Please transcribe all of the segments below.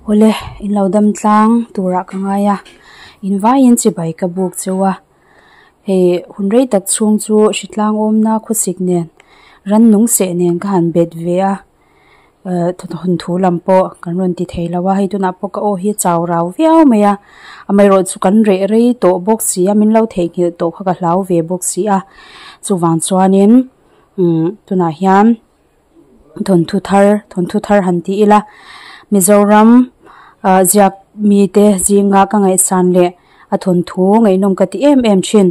Awle, in lo dam tlang turah ka ngai a, in vaiin chibai ka buk cheu a. Hei hun rei tak chhung chu hritlang awmna khawsik nen rannung seh nen ka han bet ve a, thawnthu thu lam pawh kan rawn ti thei lo a, hei tunah pawh ka aw hi a chau rau viau mai a, amaherawhchu chu kan reh rei tawh bawk si a, min lo theihnghilh tawh kha ka hlau ve bawk si a, chuvang chuanin umm tunah hian thawnthu thar thawnthu thar han ti ila Mizoram ah ziak mite zinga ka ngaihsan leh a thawnthu ngaihnawm ka ti em em thin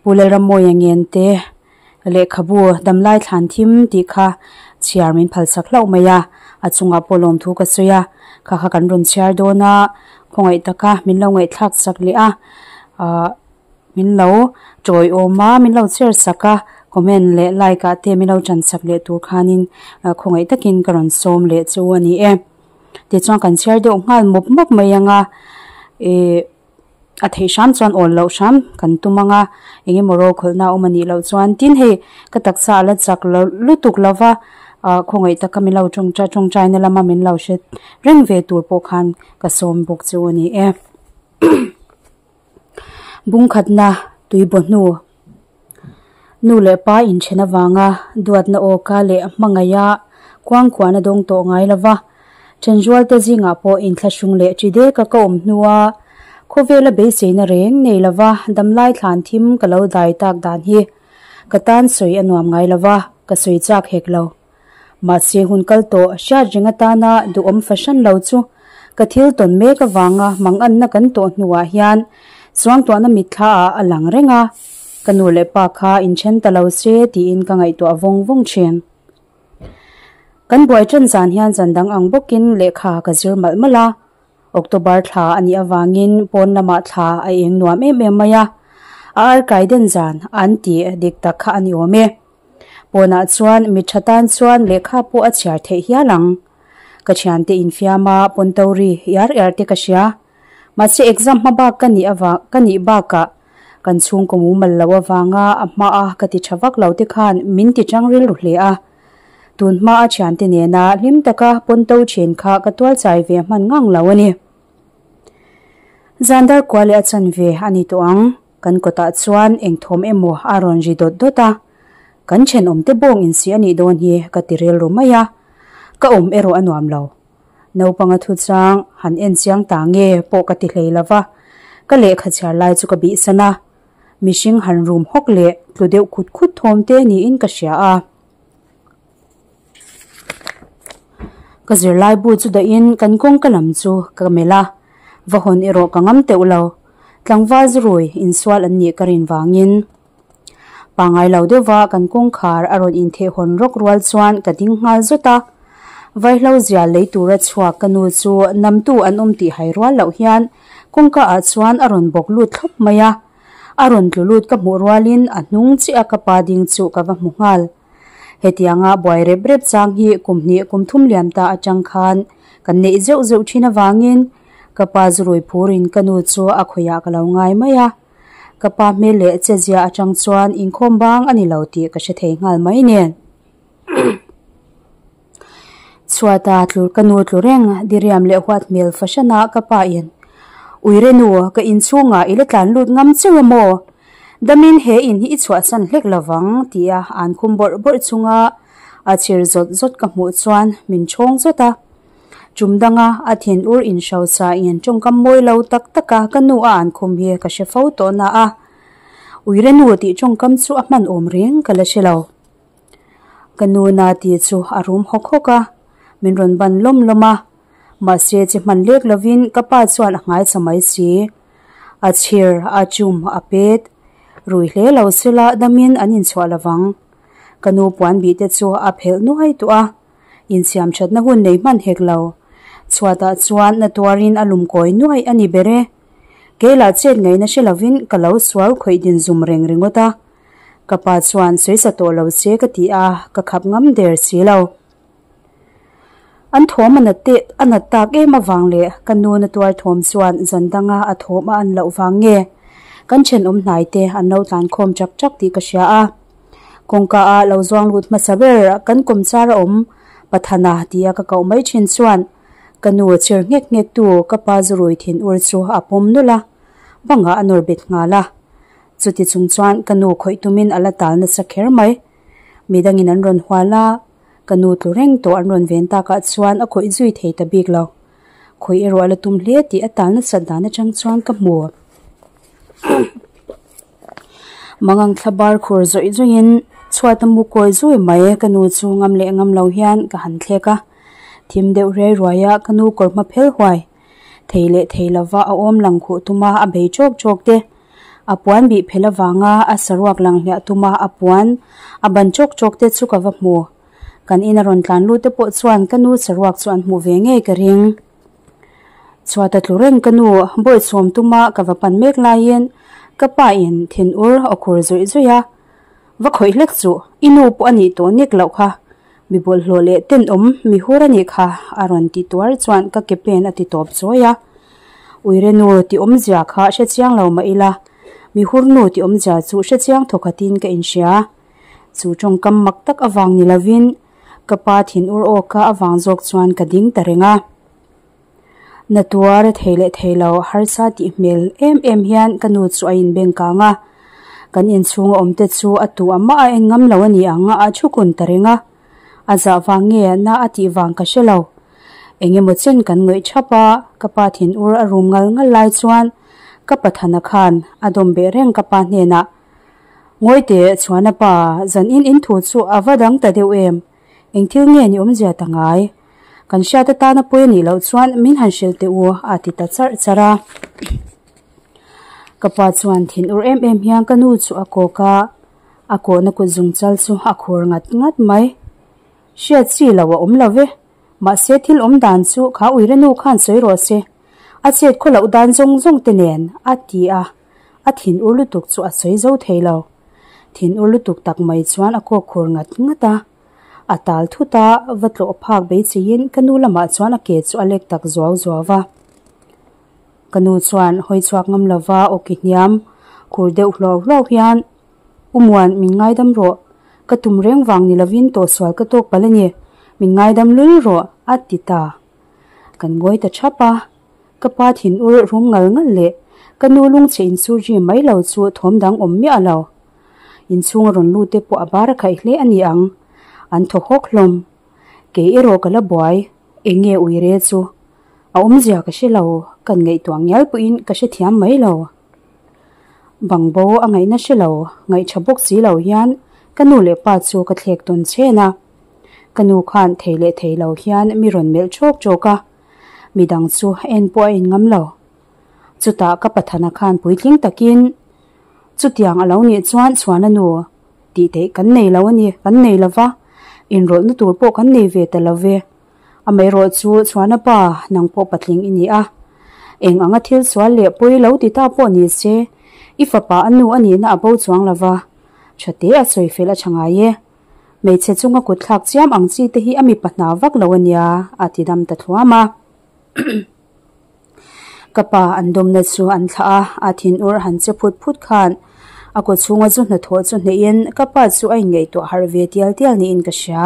Pu Lalramawia ngen te lehkhabu damlai thlan thim tih kha chhiar min phal sak hlauh mai a, a chungah pawh lawmthu ka sawi a, kha kha kan rawn chhiar dawn a, khawngaih taka min lo ngaihthlak sak leh a, ahh min lo tawiawm a, min lo share sak a, comment leh like ah te min lo tan sak leh tur khanin khawngaih takin ka rawn sawm leh chu a ni e. Tichuan kan chhiar deuh nghal mawp mawp mai ang a, ih. a theih hram chuan awl loh hram kan tum ang a, eng emaw rokhawlhna a awm a nih loh chuan tin hei ka taksa a la chak lo lutuk lo va ah khawngaih taka min lo tawngtai tawngtaina lama min lo hre reng ve tur pawh khan ka sawm bawk chu a ni e. Bungkhatna tui baw hnu nu leh pa inthen avanga duatna awka leh hmangaiha kuangkuahna dawng tawh ngai lo va. Thenzual te zingah pawh inthlahrung leh chi deka ka awm hnua khawvela beiseina reng nei lova damlai thlan thim ka lo dai tak dan hi ka tan sawi a nuam ngai lova ka sawi chak hek lo. Mahse hun kal tawh hriat reng atana duhawm fahran lo chu ka thil tawn mek avanga manganna kan tawh hnuah hian suangtuahna mitthla ah a lang reng a, ka nu leh pa kha inthen ta lo se tiin ka ngaihtuah vawng vawng thin. Kan buai ṭan zan hian zan dang ang bawkin lehkha ka zir malh malh a, October thla a nih avangin pawn lamah thla a eng nuam em em mai a, a arkai den zan an tih dik tak kha a ni awm e. Pawnah chuan mi ṭha tan chuan lehkha pawh a chhiar theih hial ang. Ka ṭhiante infiam a, pawn to ri iar iar te ka hria. Mahse exam hma bak ka nih avang ka nih bakah kan chhungkaw mumal loh avanga a hmaa ka ti tha vak lo te khan min ti chang rilru hle a. Tun hmaa a thiante nena hlim taka pawn to thin kha ka tual chai ve hman ngang lo a ni. Zan dar kua leh a chan ve a ni tawh ang. Kan kawtah chuan eng thawm emaw a rawn ri dawt dawt a. Kan thenawm te bawng insi a nih dawn hi ka ti rilru mai a. Ka awm erawh a nuam lo. Naupanga thu chang han en chiang ta nge pawh ka ti hlei lo va, ka lehkha chhiar lai chu ka bihsan a, mihring han rum hawk leh tlu deuh khut khut thawm te niin ka hria a. Ka zirlai bu chu dahin kan kawngka lam chu ka melh a, va hawn erawh ka ngam teuh lo, tlangval zurui insual an nih ka rin vangin. Pangai lo deuhva kan kawngkhar a rawn intheh hawn rawk rual chuan ka ding nghal zawt a. Vaihlo zia lei tura chhuak ka nu chu namtu an awm tih hai rual loh hian kawngka ah chuan a rawn bawk lut thlawp mai a. A rawn tlu lut ka hmuh rualin a hnung chiah a ka pa ding chu ka va hmu nghal. Hetianga buai rep rep chang hi kum hnih kum thum liam ta atang khan kan neih zeuh zeuh thin avangin ka pa zurui phurin ka nu chu a khawiah ka lo ngai mai a. Ka pa hmel leh che zia atang chuan inkhawm bang a ni lo tih ka hre thei nghal mai nen. Chhuata tlur ka nu tlu reng diriam leh huat hmel fahran a ka pa in Uire nu ka inchhungah i la tlan lut ngam cheu a maw? Damin he in hi i chhuahsan hlek lovang tia an khum bawrh bawrh chunga a chhir zawt zawt ka hmuh chuan min chhawng zawt a. Tum danga a thin ur inhrosa in tawngkam mawi lo tak taka ka nu a an khum hi ka hre fo tawh na a, Uire nu tih tawngkam chu a hman awm reng ka la hre lo. Ka nu na tih chu a rum hawk hawk a, min rawn ban lawm lawm a, mahse chi hman lek lovin ka pa chuan a nghaisa mai si. A chhir, a chum, a pet. Rui hle lo sela damin an inchhuah lovang. Ka nu puan bih te chu a phelh nuai tawh a. Insiam thatna hun nei hman hek lo. Chhuatah chuan na tuarin a lum kawi nuaih a ni ber e. Keilah chet ngaihna hre lovin ka lo sual khawih din zum reng ringawt a. Ka pa chuan sawi sa tawh lo che ka ti a, ka khap ngam der si lo. An thawm a nat teh a nat tak em avang leh ka nu na tuar thawm chuan zan danga a thawm a an loh vang nge kan thenawm hnai te an lo tlan khawm chak chak tih ka hria a. Kawngka a lo zuang lut hmasa ber kan kawm char a awm Pathana tia ka koh mai thin chuan Ka nu chir nghek nghek tu ka pa zurui thin ur chu a pawm nulh a, bangah a nawr bet nghal a. Chuti chung chuan ka nu khawih tumin a la tal nasa kher mai. Midangin an rawn hual a, ka nu tlu reng tawh an rawn ven takah chuan a khawih zui thei ta bik lo. Khawih erawh a la tum hle tih a tal nasat dan atang chuan ka hmu. Mangang thla bar khur zawih zawih in chhuat a mu kawi zui mai ka nu chu ngam leh ngam lo hian ka han thlek a. Thim deuh riai ruai a ka nu kawr hma phel huai thei leh thei lova a awm lang khuh tuma a bei chawk chawk te, a puan bih phel avanga a saruak lang hliah tuma a puan a ban chawk chawk te chu ka va hmu. Kan ina rawn tlan lut te pawh chuan ka nu saruak chu an hmuh ve ngei ka ring. Chhuat a tlu reng ka nu bawi chhawm tuma ka va pan mek laiin ka pa in thin ur a khur zawih zawih a, Va khawih hlek chuh, i nu pawh a nih tawh nek loh kha, mi bawlhhlawh leh tenawm mi hur a nih kha a rawn ti tuar chuan ka ke pen a ti tawp chawi a. Uire nu ti awmzia kha hre chiang lo mah ila, mi hur nu ti awmzia chu hre chiang thawkhatin ka inhria. Chu tawngkam mak tak avang ni lovin ka pa thin ur awka avang zawk chuan ka ding ta reng a. Na tuar thei leh thei lo harsa tih hmel em em hian ka nu chu a inbeng kang a. Kan inchhunga awm te chu a tu a mah a en ngam lo a ni ang a thu kun ta reng a. A zah vang nge na a tih vang ka hre lo. Eng emaw chen kan ngawih thap a, ka pa thin ur a rum ngal ngal lai chuan ka Pathana khan a dawm beh reng ka pa hnenah, Ngawi teh Chhuana pa, zan in in thu chu a va dang ta deuh em? Eng thil nge ni awmzia ta ngai? Kan hriat atana pawi a nih loh chuan min han hrilh teh u a ti ta charh charh a. Ka pa chuan thin ur em em hian ka nu chu a kawk a, a kawhna kut zung chal chu a khur ngat ngat mai. Hriat chi lo a awm lo ve, mahse thil awm dan chu kha uire nu khan sawi rawh se, a chet khaw loh dan zawng zawng te nen a ti a. A thin ur lutuk chu a sawi zo thei lo. Thin ur lutuk tak mai chuan a kawk khur ngat ngat a. A tal thut a, va tlawh phak beiseiin ka nu lamah chuan a ke chu a lek tak zuau zuau va. Ka nu chuan hawi chhuak ngam lova aw ki hniam khur deuh hluau hluau hian, U Muan, min ngaidam rawh. Ka tum reng vang ni lovin tawhsual ka tawk palh a ni. Min ngaidam lul rawh, a ti ta. Kan ngawi ta thap a. Ka pa thin ur rum ngal ngal leh ka nu lungchhe insur ri mai lo chu thawm dang awm miah lo. Inchhung a rawn lut te pawh a bar a khaih hle a ni ang. An thaw hawk hlawm. Kei erawh ka la buai. Eng nge uire chu? A awmzia ka hre lo, kan ngaihtuah ngial pawhin ka hrethiam mai lo. Bangbo a ngaihna hre lo, ngaihṭha bawk si lo hian ka nu leh pa chu ka thlek tawn chhen a. Ka nu khan thei leh thei lo hian mi rawn melh ṭawk ṭawk a. Midang chu en pawh a en ngam lo. Chutah ka Pathana khan puitling takin, Chutiang a lo nih chuan Chhuana nu tih theih kan nei lo a ni, kan nei lo va, inrawlhna tur pawh kan nei ve ta lo ve. Amaherawh chu Chhuana pa nang pawh patling i ni a. Eng anga thil sual leh pawi lo ti ta pawh ni se, i fapa a nu a nihna a bo chuang lo va, tha te a sawi fel a tha ngai e. Hmeichhe chunga kut thlak chiam ang chi te hi a mipa hna vak lo a nia, a ti dam ta thluam a. Ka pa an dawmna chu an thlah a, a thin ur han che phut phut khan a kaw chhunga zu hnathawh chu hnehin ka pa chu a inngaihtuah harh ve tial tial niin ka hria.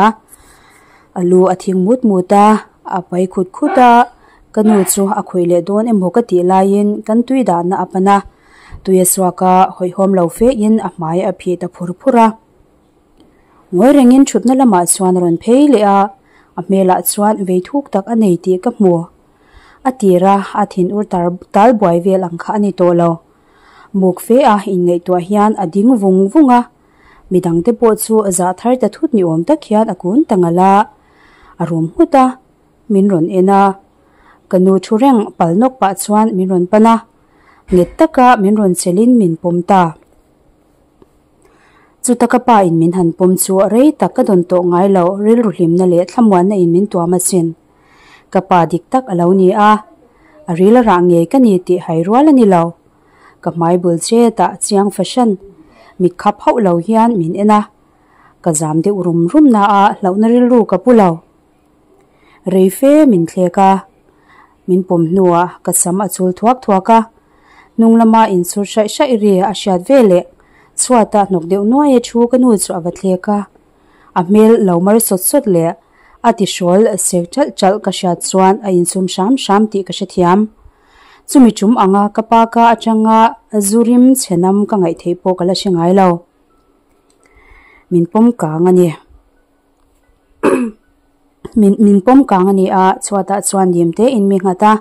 A lu a thing mut mut a, a pai khut khut a, ka nu chu a khawih leh dawn emaw ka tih laiin kan tui dahna a pan a, tui a suak a, hawihhawm lo fe in a hmai a phih ta phur phur a. Ngawi rengin thutna lamah chuan a rawn phei leh a, a hmelah chuan vei thuk tak a nei tih ka hmu. A tir a, a thin ur tar tal buai vel ang kha a ni tawh lo. Muk fe a inngaihtuah hian a ding vung vung a, midangte pawh chu zah thar ta thut ni awm tak hian a kun ta ngal a, a rum nghut a, min rawn en a. Ka nu thu reng pal nawk pah chuan min rawn pan a, nghet taka min rawn chelhin min pawm ta. Chuta ka pa in min han pawm chu rei tak ka dawn tawh ngai lo, rilru hlimna leh thlamuanna in min tuam asin. Ka pa dik tak a lo ni a, a ril a rah ngei ka ni tih hai rual a ni lo. Ka hmai bul chetah chiang fahran, mit khap hauh lo hian min en a, ka zam deuh rum rum na a hlauhna rilru ka pu lo. Rei fe min thlek a, min pawm hnuah ka sam a chul thuak thuak a, hnung lama insur hraih hraih ri a hriat ve leh chhuata hnawk deuh nuai a thu ka nu chu a va thlek a, a hmel lo mar sawt sawt leh A ti hrawl sek ṭalh ṭalh ka hriat chuan a insum hram hram tih ka hrethiam. Chumi ṭum anga ka pa ka aṭanga zu rim chhe nam ka ngaih theih pawh ka la hre ngai lo. Min pawm kang a ni. Min min pawm kang a ni a, chhuatah chuan dim te in mi nghat a.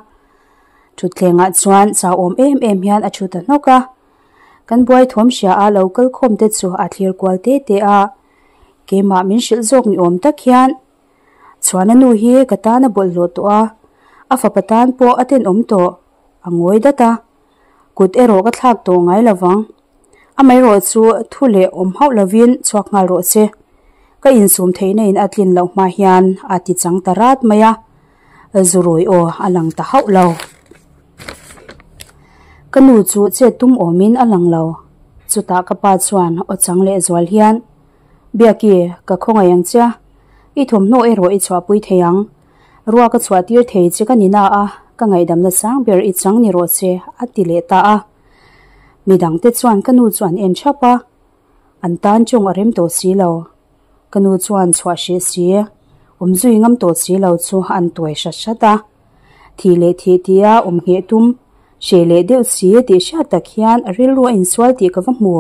Thutthlengah chuan chau awm em em hian a thu ta hnawk a. Kan buai thawm hria a lo kal khawm te chu a thlir kual te te a. Keimah min hrilh zawk ni awm tak hian Chhuana nu hi ka tan a bawlhhlawh tawh a, a fapa tan pawh a tenawm tawh, a ngawi dat a. Kut erawh ka thlak tawh ngai lo vang. Amaherawh chu thu leh awm hauh lovin chhuak nghal rawh se. Ka insum theihna in a tlin loh hma hian a ti chang ta rat mai a, zurui aw a lang ta hauh lo. Ka nu chu chet tum awmin a lang lo. Chutah ka pa chuan aw chang leh zual hian, Biaki, ka khawngaih ang che. I thawmhnaw erawh i chhuahpui thei ang. Rua ka chhuah tir thei che ka ni na a, ka ngaihdamna sang ber i chang ni rawh se, a ti leh ta a. Midangte chuan ka nu chu an en thap a, an tan chawng a rem tawh si lo. Ka nu chuan chhuah hreh si, awm zui ngam tawh si lo chu an tuai hrat hrat a. Thih leh thih tia awm ngheh tum, hreh leh deuh si tih hriat tak hian a rilru a insual tih ka va hmu.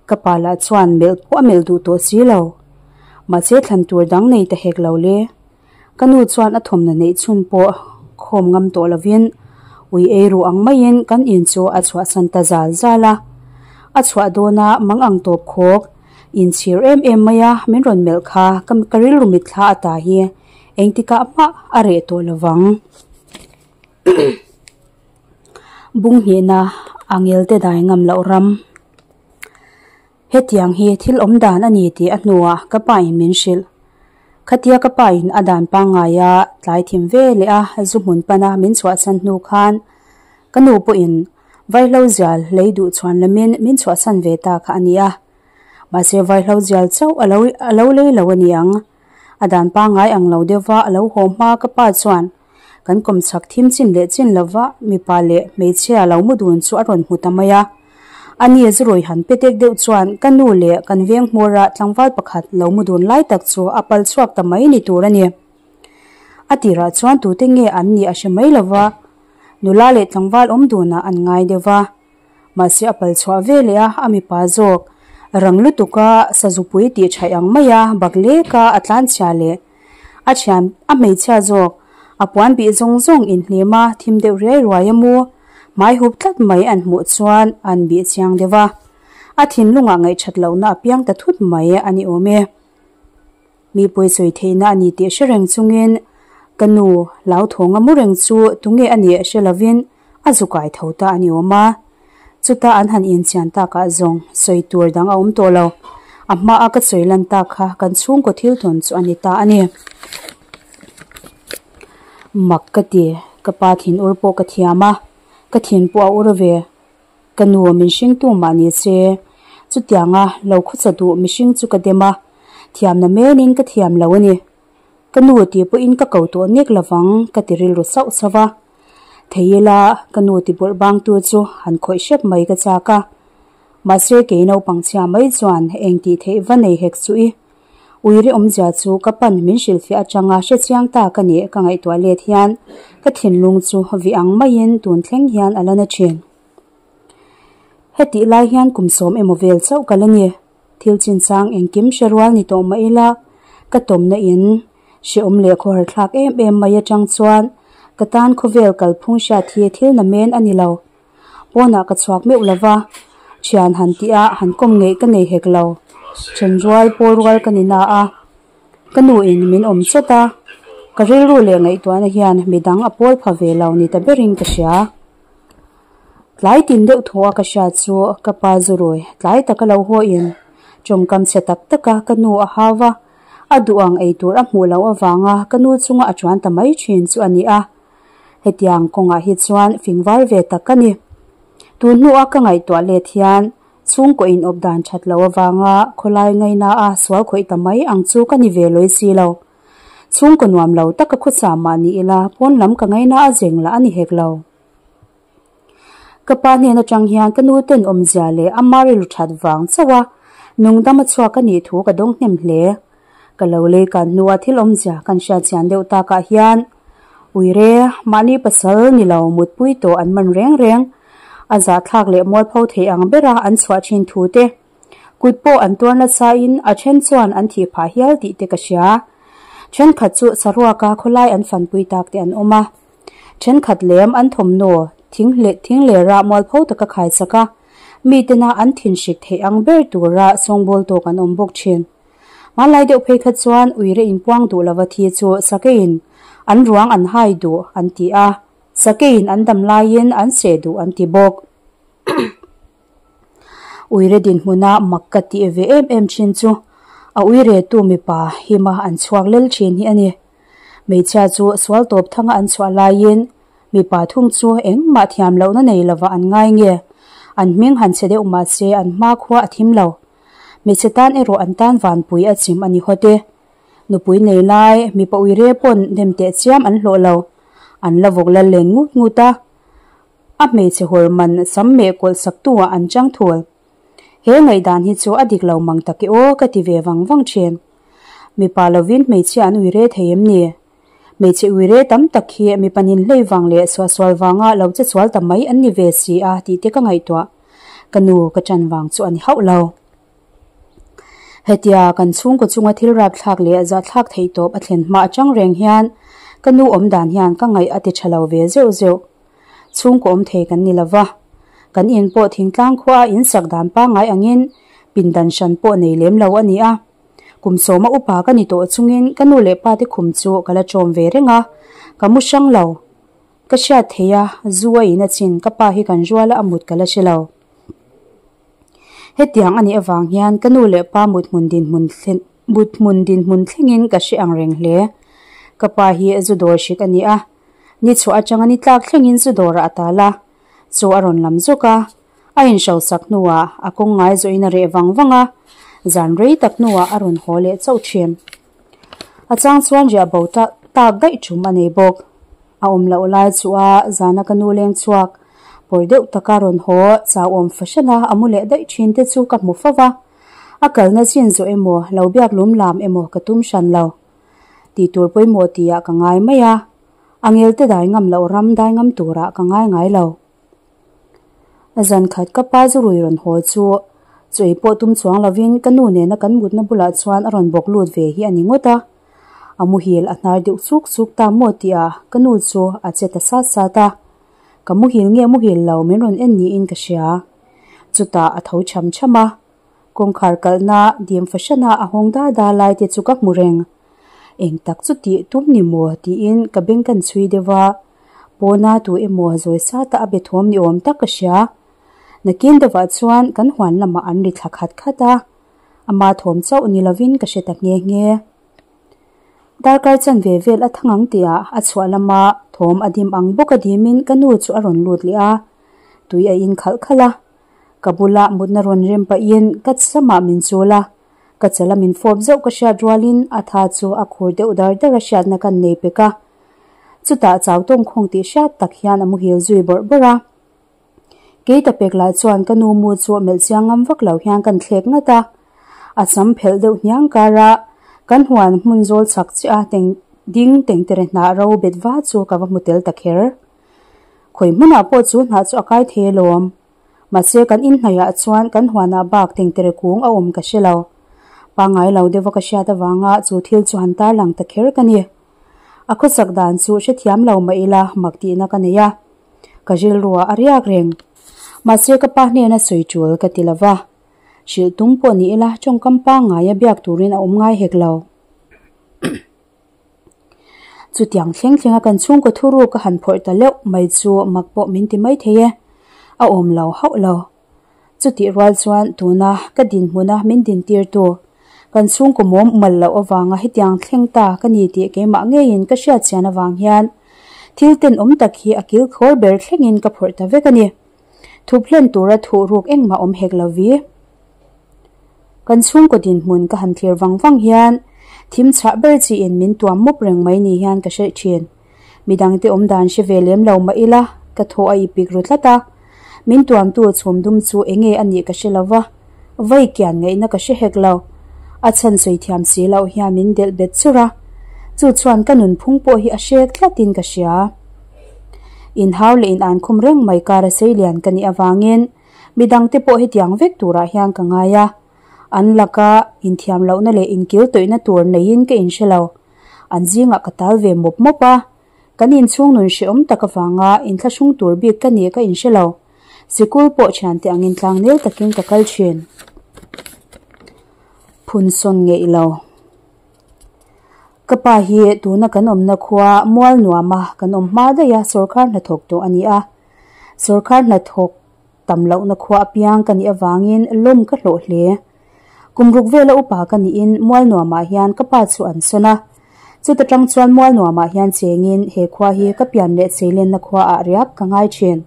Ka pa lah chuan melh pawh a melh duh tawh si lo. Mahse thlan tur dang nei ta hek lo le. Ka nu chuan a thawmhnaw neih chhun pawh khawm ngam tawh lovin ui ei ruh ang maiin kan in chu a chhuahsan ta zal zal a. A chhuah dawna mang ang tawp khawk inchhir em em mai a min rawn melh kha ka rilru mitthla ata hi engtikah hmah a reh tawh lovang. Bung hnihna a ngel te dai ngam loh ram. Hetiang hi thil awm dan a ni tih a hnuah ka pa in min hrilh. Khatia ka pa in a dan pangngai a tlai thim ve leh a zu hmun pana min chhuahchhan hnu khan ka nu pawhin vaihlo zial lei duh chhuan lamin min chhuahchhan ve ta kha a ni a. Mahse vaihlo zial chauh a lo a lo lei lo a ni ang. A dan pangngai ang lo deuhva a lo haw hma ka pa chuan Kan kawmchhak thim chin leh chin lova mipa leh hmeichhia lo mu dun chu a rawn hmu ta mai a. A ni zurui han pe tek deuh chuan ka nu leh kan veng hmawra tlangval pakhat lo mu dun lai tak chu a pal chhuak ta mai ni tur a ni. A tirah chuan tute nge an nih a hre mai lova, nula leh tlangval awm dunah an ngai deuh va. Mahse a pal chhuah ve leh a, a mipa zawk rang lutuka sazupui tih thaih ang maia bak leka a tlanchhia leh a thian a hmeichhia zawk a puan bih zawng zawng inhlim a thim deuh riai ruai a mu hmai hup tlat mai an hmuh chuan an bih chiang deuh a, a thinlungah ngaihthat lohna a piang ta thut mai a ni awm e. Mi pawisawi theihna a ni tih hre reng chungin ka nu hlauthawng a mu reng chu tunge a nih hre lovin a zu kai tho ta a ni awm a. Chuta an han inchian takah zawng sawi tur dang a awm tawh lo. A hmaa ka sawi lan tak kha kan chhungkaw thil tawn chu a ni ta a ni. Mak ka ti, ka pa thin ur pawh ka thiam a, ka thin pawh a ur ve. Ka nu min hringtu mah ni se, chutianga lo khawcha duh mihring chu ka dem a, thiamna menin ka thiam lo a ni. Ka nu tih pawhin ka ko tawh nek lovang ka ti rilru sauh sauh a. Thei ila ka nu ti bawrh bangtu chu han khawih hrep mai ka chak a. Mahse kei naupang chhia mai chuan eng tih theih va nei hek suh i. Uire awmzia chu ka pan min hrilhfiah atanga hrechiang ta ka nih ka ngaihtuah let hian ka thinlung chu vih ang maiin tun thleng hian a la na thin. Hetih lai hian kum sawm emaw vel chauh ka la ni. Thil chinchang engkim hre rual ni tawh mah ila, ka tawmna in hrehawm leh khawhar thlak em em mai atang chuan ka tan khawvel kalphung hriat hi thil na men a ni lo. Pawnah ka chhuak meuh lo va, thian han tih a han kawm ngeih ka nei hek lo. Then rual pawl rual ka ni na a, ka nu in min awm chawt a, ka rilru leh ngaihtuahna hian midang a pawl pha ve lo ni ta berin ka hria. Tlai tin deuh thaw a ka hriat chu ka pa zurui tlai taka lo haw in tawngkam chhe tak taka ka nu a hau va, a duh ang ei tur a hmuh loh avanga ka nu chunga a chuan ta mai thin chu a ni a. Hetiang kawngah hi chuan fingvar ve tak ka ni. Tun hnua ka ngaihtuah let hian chhungkaw in awp dan that loh avanga khawlai ngaina a sual khawih ta mai ang chu ka ni ve lawi si lo. Chhungkaw nuam lo taka khawsa mah ni ila pawn lam ka ngaina a zeng lah a ni hek lo. Ka pa hnen atang hian ka nu ten awmzia leh ama rilru that vang chauh a nungdam a chhuak a nih thu ka dawng hnem hle. Ka lo lei kan hnua thil awmzia kan hriat chian deuh takah hian uire mahni pasal ni lo mutpui tawh an man reng reng a zahthlak leh mualpho thei ang bera an chhuah thin thu te, kut pawh an tuar nasa in a then chuan an thih phah hial tih te ka hria. Thenkhat chu saruaka khawlai an fanpui tak te an awm a, thenkhat lem an thawmhnaw thing leh thing lera mualpho taka khaichak a, mitena an thinhrik theih ang ber tura sawngbawl tawk an awm bawk thin. Hmanlai deuh phei kha chuan uire inpuang duh lova thi chu sakeiin an ruang an hai duh an ti a, sakeiin an dam laiin an seh duh an ti bawk. Uire dinhmuna mak ka tih ve em em thin chu a uiretu mipa hima an chhuak lel thin hi a ni. Hmeichhia chu sual tawp thanga an chhuah laiin mipa thung chu engmah thiam lohna nei lova an ngai nge, an hming han chhe deuh mahse an hmakhua a thim lo. Hmeichhe tan erawh an tan vanpui a chim a ni hawt e. Nupui nei lai mipa uire pawn nem teh chiam an hlawh lo. An la vawk lal len ngut ngut a. A hmeichhe hawr man sam meh kawlh sak tu ah an chang thul. He ngaihdan hi chu a dik lo mang tak e aw ka ti ve vang vang thin. Mipa lovin hmeichhia an uire thei em ni? Hmeichhe uire tam tak hi mipa nin hlei vang leh suahsual vanga lo che sual ta mai an ni ve si a tih te ka ngaihtuah. Ka nu ka ṭan vang chu a ni hauh lo. Hetia kan chhungkaw chunga thil rapthlak leh zahthlak theih tawp a thlen hma aṭang reng hian ka nu awm dan hian ka ngaih a ti ṭha lo ve zeuh zeuh. Chhungkaw awm thei kan ni lo va, kan in pawh thingtlang khuaa in sak dan pangngai angin pindan hran pawh nei lem lo a ni a. Kum sawma upa ka ni tawh chungin ka nu leh pa te khum chu ka la ṭawm ve reng a, ka mu hrang lo. Ka hriat thei a, zu a in a chin ka pa hi kan ruala a mut ka la hre lo. Hetiang a nih avang hian ka nu leh pa mut hmun dinhmun thlen mut hmun dinhmun thlengin ka hre ang reng hle. Ka pa hi zu dawr hrik a ni a, ni chhuah atanga ni tlak thlengin zu dawrah a tal a, chu a rawn lam zawk a. A inhrosak hnuah a kawng ngai zawhin a reh vang vang a, zan rei tak hnuah a rawn haw leh chauh thin. A chang chuan riah bo tak tak daih tum a nei bawk. A awm loh lai chu a zana ka nu leng chhuak pawr deuh taka rawn haw chauhawm fahran a a mu leh daih thin te chu ka hmu fo va. A kalna chin zawh emaw lo biak lum lam emaw ka tum hran lo. Tih tur pawimawh tihah ka ngai mai a, a ngelte dai ngam loh ram dai ngam turah ka ngai ngai lo. Zan khat ka pa zu rui rawn haw chu chawi pawh tum chuang lovin ka nu nena kan mutna bulah chuan a rawn bawk lut ve hi a ni ngawt a. A muhil a hnar deuh chuk chuk ta maw tihah ka nu chu a che ta sat sat a. Ka muhil nge muhil lo min rawn en niin ka hria. Chutah a tho cham cham a. Kawngkhar kalhna dim fahranah a hawng da da lai te chu ka hmu reng. Eng tak chu tih tum ni maw tiin ka beng kan chhui deuh a. Pawna tu emaw zawi sata a be thawm ni awm tak ka hria. Nakin deuhah chuan kan huan lamah an ri thla khat khat a, ama thawm chauh ni lovin ka hre ta nghe nghe. Darkar chanve vel a thang ang tihah a chhuah lama thawm a dim ang bawk a dimin ka nu chu a rawn lut leh a, tui a in khalh khalh a. Ka bula mutna rawn rem pahin ka samah min chul a, Ka chala min fawp zauh ka hriat rualin a tha chu a khur deuh dar dar a hriatna kan nei pek a. Chutah chau tawngkhawng tih hriat tak hian a muhil zui bawrh bawrh a. Kei ta pek lah chuan ka nu mu chu melh chiang ngam vak lo hian kan thlek ngat a. A sam phelh deuh hniang kar a, kan huan hmun zawl chak chiah a teng ding tengtere hnah ro bet va chu ka va hmu tel ta kher. Khawi hmunah pawh chu hnah chu a kai thei alawm. Mahse kan inhnaihah chuan kan huanah bak tengtere kung a awm ka hre lo. Pangngai lo deuha ka hriat avanga chu thil chu han tarlang ta kher ka ni. A khawsak dan chu hrethiam lo mah ila mak tihna ka nei a. Ka rilruah a riak reng. Mahse ka pa hnena sawi tul ka ti lova. Hrilh tum pawh ni ila tawngkam pangngaia biak turin a awm ngai hek lo. Chutiang thleng thlenga kan chhungkaw thuruk a han phawrh ta leuh mai chu mak pawh min ti mai thei e, a awm lo hauh lo. Chutih rual chuan tuna ka dinhmuna min dintirtu kan chhungkaw mawm mal loh avanga hetiang thleng ta ka ni tih keimah ngeiin ka hriat chian avang hian thil tenawm tak hi a kil khawr ber thlengin ka phawrh ta vek a ni. Thup hlen tura thuhruk engmah awm hek lo vi. Kan chhungkaw dinhmun ka han thlir vang vang hian thim chhah ber chiin min tuam mup reng mai ni hian ka hreih thin. Midangte awm dan hre ve lem lo mah ila ka thaw a ipik ru tlat a. Min tuamtu chhum dum chu enge a nih ka hre lo va, vai kian ngaihna ka hre hek lo. A chhan sawi thiam si loh hian min delh bet chur a, chu chuan ka nunphung pawh hi a hrek tlatin ka hria. Inhau leh in ankhum reng mai kara seilian ka nih avangin midangte pawh hetiang vek turah hian ka ngai a, an laka inthiam lohna leh inkil tawihna tur neiin ka inhre lo. An zingah ka tal ve mawp mawp a, kan inchhung nun hrehawm tak avanga inthlahrung tur bik ka nih ka inhre lo. Sikul pawh thiante angin tlangnel takin ka kal thin. Phun sawn ngeih lo. Ka pa hi tuna kan awmna khua mual nuama kan awm hma daih a sawrkar hnathawk tawh a ni a. Sawrkar hnathawk tam lohna khua apiang ka nih avangin lawm ka hlawh hle. Kum ruk vela upa ka niin mual nuamah hian ka pa chu an sawn a. Chuta tang chuan mual nuamah hian chengin he khua hi ka pian leh cheilenna khuaah riak ka ngai thin.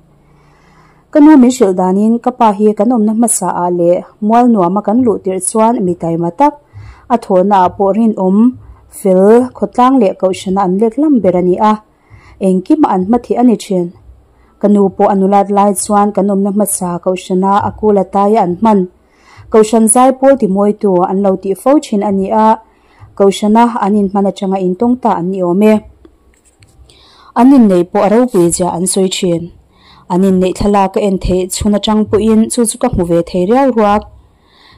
Ka nu min hrilh danin ka pa hi kan awmna hmasa ah leh mual nuama kan luh tirh chuan mi taima tak, a thawhna ah pawh rinawm, fel, khawtlang leh kohhrana an lek lam ber a ni a, engkimah an hma theh a ni thin. Ka nu pawh a nulat lai chuan kan awmna hmasa kohhrana a kul a taia an hman. Kohhran zai pawl timawitu an lo tih fo thin a ni a, kohhrana an inhman atanga intawng ta an ni awm e. An inneih pawh a ropui zia an sawi thin. An inneih thlalak ka en theih chhun atang pawhin chu chu ka hmu ve thei riau ruak.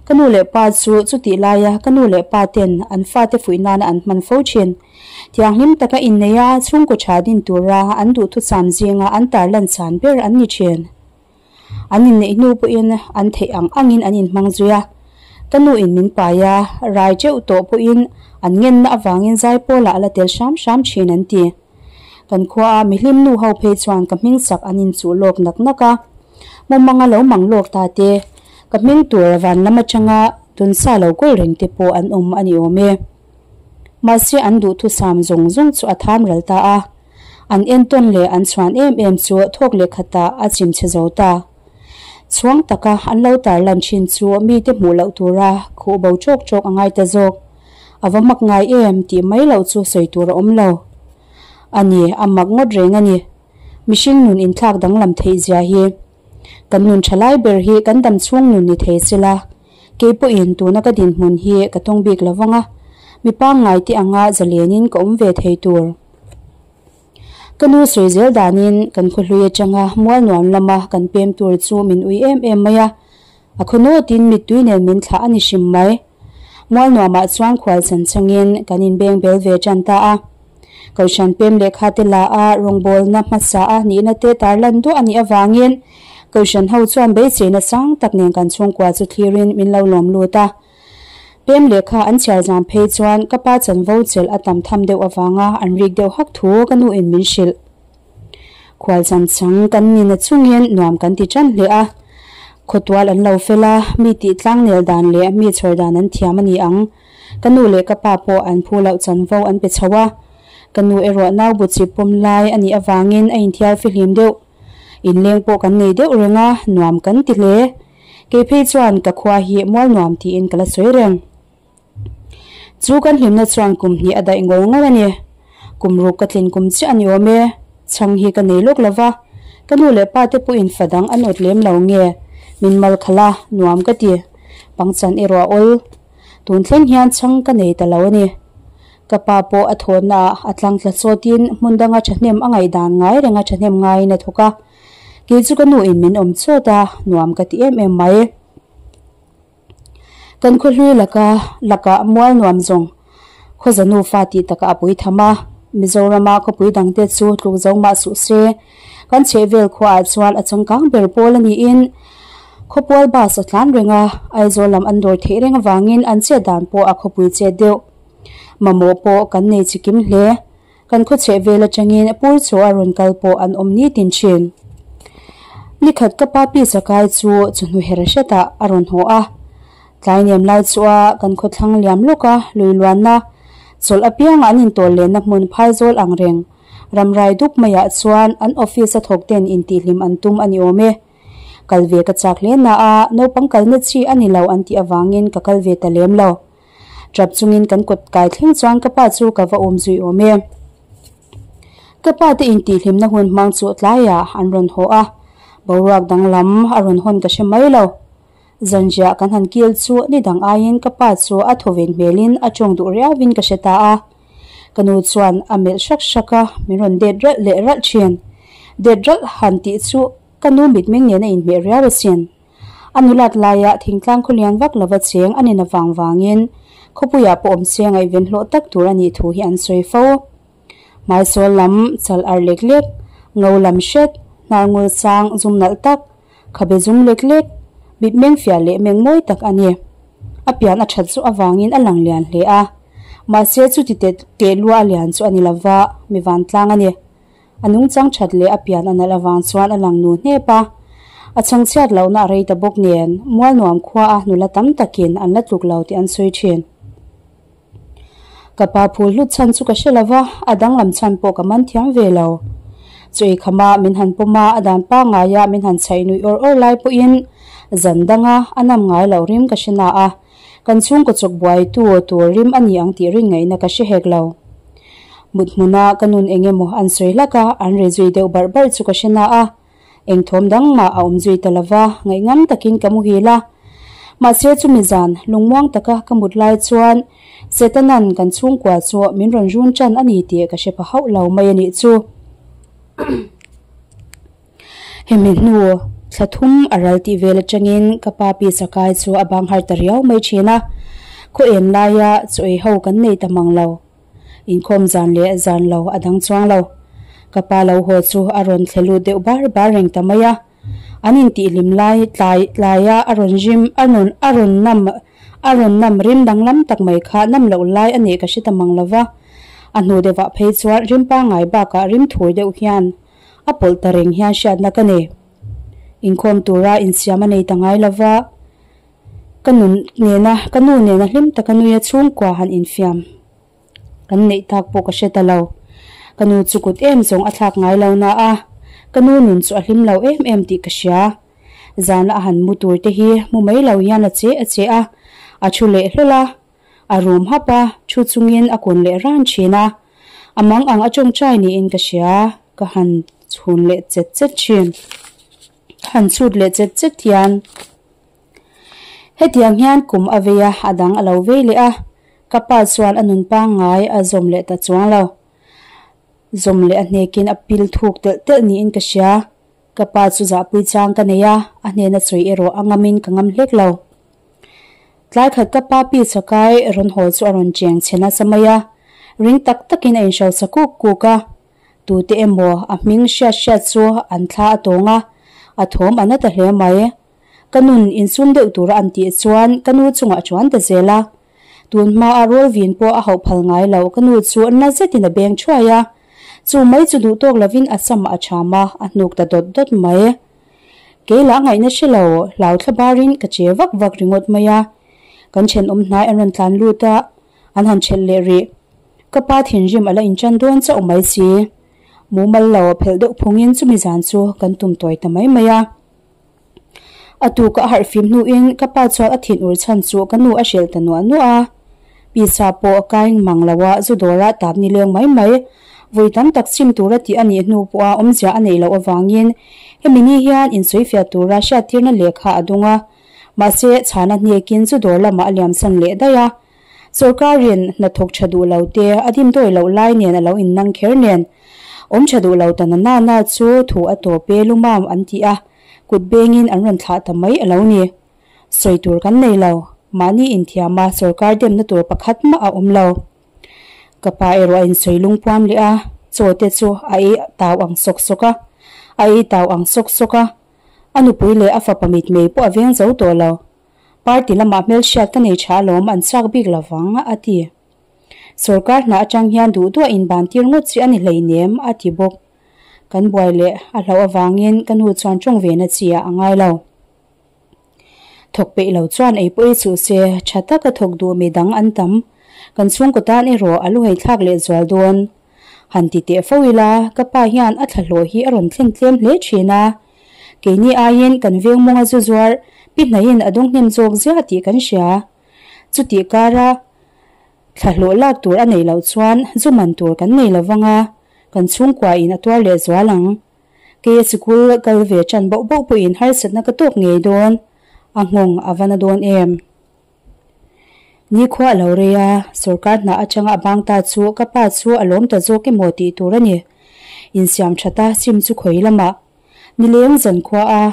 Ka nu leh pa chu chutih laia ka nu leh pa ten an fate fuih nana an hman fo thin. Thianghlim taka inneih a chhungkaw tha din tura an duhthusam zinga an tarlan chhan ber an ni thin. An inneih hnu pawhin an theih ang angin an inhmang zui a. Ka nu in min pai a, rai teuh tawh pawhin an ngenna avangin zaipawl ah a la tel hram hram thin an ti. Kan khua a mihlim nu ho phei chuan ka hming sak an inchuh lawk nak nak a. Mumanga lo mang lawk ta te, ka hming tur van lam atanga tunsa lo kawl reng te pawh an awm a ni awm e. Mahse an duhthusam zawng zawng chu a tham ral ta a. An entawn leh an chhuan em em chu thawk leh khatah a chim chhe zo ta. Chhuang taka an lo tarlan thin chu mite hmuh loh tura khuh bo tawk tawk a ngai ta zawk. A va mak ngai em tih mai loh chu sawi tur a awm lo. A ni, a mak ngawt reng a ni. Mihring nun inthlak danglam theih zia hi. Kan nun tha lai ber hi kan dam chhung nun ni thei sela, kei pawhin tuna ka dinhmun hi ka tawng bik lo vang a, mi pangngai te anga zalenin ka awm ve thei tur. Ka nu sawi zel danin kan khawhlui atanga mual nuam lama kan pem tur chu min ui em em mai a, a khaw nawtin mittui nen min thlah a ni hrim mai. Mual nuamah chuan khual chan changin kan inbeng bel ve tan ta a. Kohhran pem lehkha te la a, rawngbawlna hmasa a nihna te tarlan duah a nih avangin Kohhran ho chuan beiseina sang tak nen kan chhungkua chu thlirin min lo lawm lut a. Pem lehkha an chhiar zan phei chuan ka pa chanvo chelh a tam tham deuh avanga an rik deuh hak thu ka nu in min hrilh. Khual chan chang kan ni na chungin nuam kan ti tan hle a. Khawtual an lo fel a, mi tih tlangnel dan leh mi chhawr dan an thiam a ni ang. Ka nu leh ka pa pawh an phu loh chanvo an pe chho a. Ka nu erawh nau bu chip pawm lai a nih avangin a inthiar fihlim deuh. Inleng pawh kan nei deuh reng a, nuam kan ti hle. Kei phei chuan ka khua hi mual nuam tiin ka la sawi reng. Chu kan hlimna chuan kum hnih a daih ngawl ngawl a ni. Kum ruk ka tlin kum chiah a ni awm e. Chhang hi ka nei lawk lova, ka nu leh pa te pawhin fa dang an awt lem lo nge, min mal khalh a, nuam ka ti. Pangchan erawh a awl. Tun thleng hian chhang ka nei ta lo a ni. Ka pa pawh a thawhna ah a tlang tla chawtin hmun danga thahnem a ngaihdan ngai renga thahnem ngaiin a thawk a. Kei chu ka nu in min awm chawt a, nuam ka ti em em mai. Kan khawhlui laka lakah mual nuam zawng Khawza nufa tih takah a pui tham a, Mizorama khawpui dangte chu tluk zo mah suh se. Kan chhehvel khuaah chuan a changkang ber pawl a niin khawpual bus a tlan reng a, Aizawl lam an dawr theih reng avangin an chet dan pawh a khawpui chet deuh. Mamawh pawh kan nei chikim hle. Kan khaw chhehvel atangin pur chaw a rawn kal pawh an awm nitin thin. Nikhat ka pa pi chakai chu chawhnu her hretah a rawn haw a. Tlai nem lai chu a kan khawthlang liam lawk a, lui luanna chawlh apianga an intawl lenna hmun phaizawl ang reng ramrai dup maiah chuan an office a thawk ten intihhlim an tum a ni awm e. Kal ve ka chak hle na a, naupang kalna chi a ni lo an tih avangin ka kal ve ta lem lo. Tap chungin kan kut kai thleng chuan ka pa chu ka va awm zui awm e. Ka pa te intihhlimna hun hmang chu tlaiah an rawn haw a, boruak danglam a rawn hawn ka hre mai lo. Zanriah kan han kil chu ni dang aiin ka pa chu a thawven hmelin a tawng duh riauin ka hre ta a. Ka nu chuan a melh hrak hrak a, min rawn det ralh leh ralh thin. Det ralh han tih chu ka nu mitmeng nen a inhmeh riau asin. A nulat laia thingtlang khawlian vak lova cheng a nen avang vangin khawpuiah pawh awm se ngaihven hlawh tak tur a nih thu hi an sawi fo. Hmaisawl lam chal ar lek lek, ngo lam hret, hnar ngul sang zum nalh tak, khabe zum lek lek, mitmeng fiah leh meng mawi tak a ni. A pian a that zawh avangin a lang lian hle a, mahse chuti teh lua a lian chu a ni lova, mi vantlang a ni. A nungchang that leh a pian a nalh avang chuan a lang nu hnep a, a chhangchhiat lohna a rei ta bawk nen, Mualnuam khuaa nula tam takin an la tluk lo tih an sawi thin. Ka pa phul hlut chhan chu ka hre lo va, a danglam chhan pawh ka man thiam ve lo. Chu ei khama min han pawm a, a dan pangngaia min han chhaih nuih awr awr lai pawhin zan danga a nam ngai loh rim ka hre na a, kan chhungkaw chawk buaitu tur rim a ni ang tih rin ngaihna ka hre hek lo. Mut hmuna ka nun eng emaw an sawi hlak a, an re zui deuh barh barh chu ka hre na a. Eng thawm dang mah a awm zui ta lova, ngaihngam takin ka muhil a. Mahse chumi zan lungmuang taka ka mut lai chuan Setanan kan chhungkua chu min rawn run tan a ni tih ka hre pha hauh lo mai a nih chu. Hemi hnu thla thum a ral tih vel atangin ka pa pi chakai chu a bang har ta riau mai thin a, khaw en laia chaw ei ho kan nei ta mang lo. Inkhawm zan leh zan lo a dang chuang lo. Ka pa lo haw chu a rawn thle lut deuh bar bar reng ta mai a. An intihhlim lai tlai tlaia a rawn rim a rawn a rawn nam a rawn nam rim danglam tak mai kha nam loh lai a nih ka hre ta mang lo va. A hnu deuhah phei chuan rim pangngai bakah rim thur deuh hian a pawlh ta reng hian hriatna ka nei. Inkhawm tura insiam a nei ta ngai lo va. Ka nun nena, ka nu nena hlim taka nuia chhungkua han infiam kan neih tak pawh ka hre ta lo. Ka nu chu kut em zawng a thlak ngai lo na a, ka nu nun chu a hlim lo em em tih ka hria. Zana a han mu tur te hi mu mai lo hian a che a che a, a thu leh hlawl a, a rum hap a, thu chungin a kun leh ran thin a. A mang ang a tawngtai niin ka hria, ka han chhun leh chet chet thin. Han chhut leh chet chet hian. Hetiang hian kum a vei a, a dang a lo vei leh a, ka pa chuan a nun pangngai a zawm leh ta chuang lo. Zawm leh a hnekin a pil thuk telh telh niin ka hria. Ka pa chu zahpui chang ka nei a, a hnena sawi erawh a ngamin ka ngam hlek lo. Tlai khat ka pa pi chakai rawn haw chu a rawn cheng chhe nasa mai a, ring tak takin a inhrosa kuk kuk a. Tute emaw a hming hriat hriat chu an thla a tawng a, a thawm a na ta hle mai. Ka nun insum deuh tura an tih chuan ka nu chungah a chuan ta zel a. Tun hmaa rawlvin pawh a hauh phal ngai lo, ka nu chu na zetin a beng thuai a. Chu mai chu duh tawk lovin a sam a cham a, a hnuk ta dawt dawt mai. Kei lah ngaihna hre lo, hlau thla barin ka che vak vak ringawt mai a. Kan thenawm hnai an rawn tlan lut a, an han thelh leh rih. Ka pa thinrim a la intan dawn chauh mai si. Mumal lo phelh deuh phungin chumi zan chu kan tum tawi ta mai mai a. A tuka a harh fim hnuin ka pa chuan a thin ur chhan chu ka nu a hrilh ta nuah nuah a. Pisa pawh a kaing mang lo a, zu dawra tap ni leng mai mai. Vawi tam tak chim tura tih a nih hnu pawha awmzia a neih loh avangin hemi ni hian insawifiah tura hriattirna lehkha a dung a. Mahse, chhana hnekin zu dawr lamah a liamsan leh daih a. Sorkarin hnathawk tha duh lo te a dimdawi loh lai nen a lo innang kher nen, awm tha duh lo ta na na na chu thu a tawp e lumam an ti a, kut bengin an rawn thlah ta mai a lo ni. Sawi tur kan nei lo, mahni inthiam a sorkar demna tur pakhat mah a awm lo. Ka pa erawh a insawi lungpuam leh a, chaw te chu a ei tau ang sawk sawk a, a ei tau ang sawk sawk a, a nupui leh a fapa mitmei pawh a veng zo tawh lo. Party lamah hmelhriat ka nei tha alawm an chak bik lovang, a ti. Sorkar hna atang hian duh duah inban tir ngawt chi a ni hleinem, a ti bawk. Kan buai leh a hlauh avangin ka nu chuan tawng ve na chi ah a ngai lo. Thawk peih lo chuan ei pawh ei chuh se, tha taka thawk duh mi dang an tam. Kan chhungkaw tan erawh a lu heithlak leh zual dawn. Han ti teh fo ila, ka pa hian a thlahlawh hi a rawn thlen tlem hle thin a. Keini aiin kan veng mawnga zu zuar pi hnaiin a dawng hnem zawk ziah tih kan hria. Chutih kara thlahlawh lak tur a neih loh chuan zu man tur kan nei lo vang a, kan chhungkuain a tuar leh zual ang. Keia sikul kal ve tan bauh bauh pawhin harsatna ka tawk ngei dawn. A nghawng a va na dawn em? Nikhua a lo rei a, sorkar hna atanga a bang ta chu ka pa chu a lawm ta zawk emaw tih tur a ni. Insiam that a, sim chu khawi lamah nileng zankhua a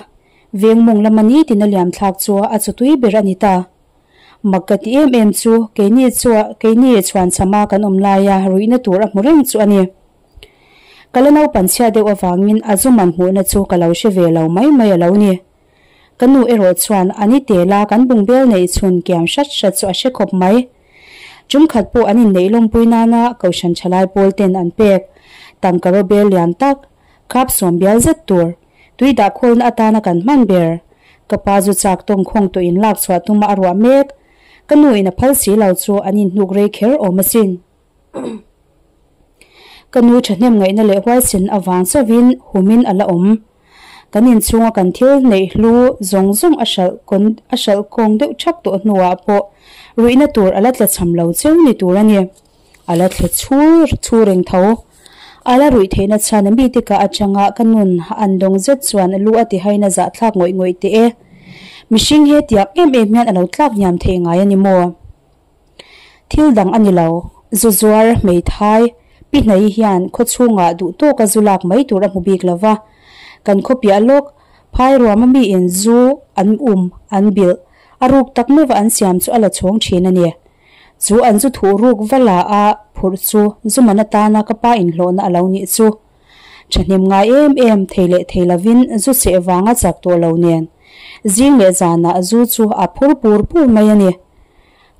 veng mawng lama nitin a liam thlak chu a chawtui ber a ni ta. Mak ka ti em em chu keini chu keini chhuanchhama kan awm laia ruihna tur a hmu reng chu a ni. Ka la naupan chhia deuh avangin a zu man hmuhna chu ka lo hre ve lo mai mai a lo ni. Ka nu erawh chuan a ni tela kan bungbel neih chhun kiam hrat hrat chu a hre khawp mai. Tum khat pawh an inneih lawmpui nana Kohhran thalai pawl ten an pek tangka rawbel lian tak, khap sawm bial zet tur, tui dah khawlna atana kan hman ber. Ka pa zu chak tawng khawng tawh in lak chhuah tuma a ruah mek. Ka nu in a phal si lo chu an inhnuk rei kher awm asin. Ka nu thahnem ngaihna leh huaisen avang chauhin humin a la awm. Kan inchhunga kan thil neih hlu zawng zawng a hralh kawn a hralh kawng deuh thak tawh hnuah pawh ruihna tur a la tla cham lo cheu ni tur a ni. A la thle chhur chhur reng tho. A la ruih theihna chhan a mite ka atanga ka nun an dawng zet chuan lu a tihaina zahthlak ngawih ngawih teh e. Mihring he tiang em em hian a lo tlak hniam theih ngai a ni maw? Thil dang a ni lo, zu zuar hmeithai pi hnai hian khaw chhungah duh tawka zu lak mai tur a hmu bik lo va, kan khaw piah lawk phai ruama miin zu an um an bilh a ruk tak meuh an siam chu a la chhawng thin a ni. Chu an zu thuh ruk va la a phurh chu zu man atana ka pa inhlawhna a lo nih chu. Thahnem ngai em em thei leh thei lovin zu seh vanga chak tawh lo nen zing leh zanah zu chu a phur pur pur mai a ni.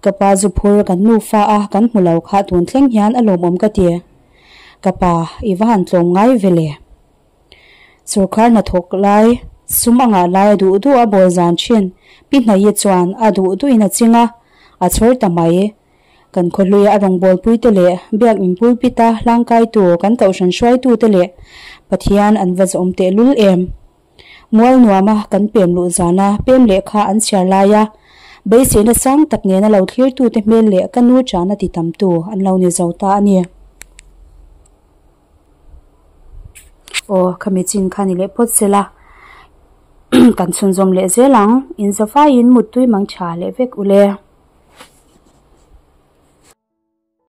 Ka pa zu phur kan nufa a kan hmu lo kha tun thleng hian a lawmawm ka ti. Ka pa i va han tlawm ngai ve le. Sorkar hnathawk lai sum a ngah lai a duh duh a bawl zan thin. Pi Hnaii chuan a duh duhin a ching a, a chhawr ta mai. Kan khawhluia a rawngbawlpuite leh biak inpulpita hlangkaitu kan kohhran hruaitute leh Pathian an va zawm tehlul em? Mual nuama kan pem luh zana pem lehkha an chhiar laia beiseina sang tak nena lo thlirtute hmel leh ka nu chana ti tamtu an lo ni zo ta a ni. Aw, khami chin kha ni leh phawt sela kan chhunzawm leh zel ang. Inzavaiin muttui mang tha leh vek ule.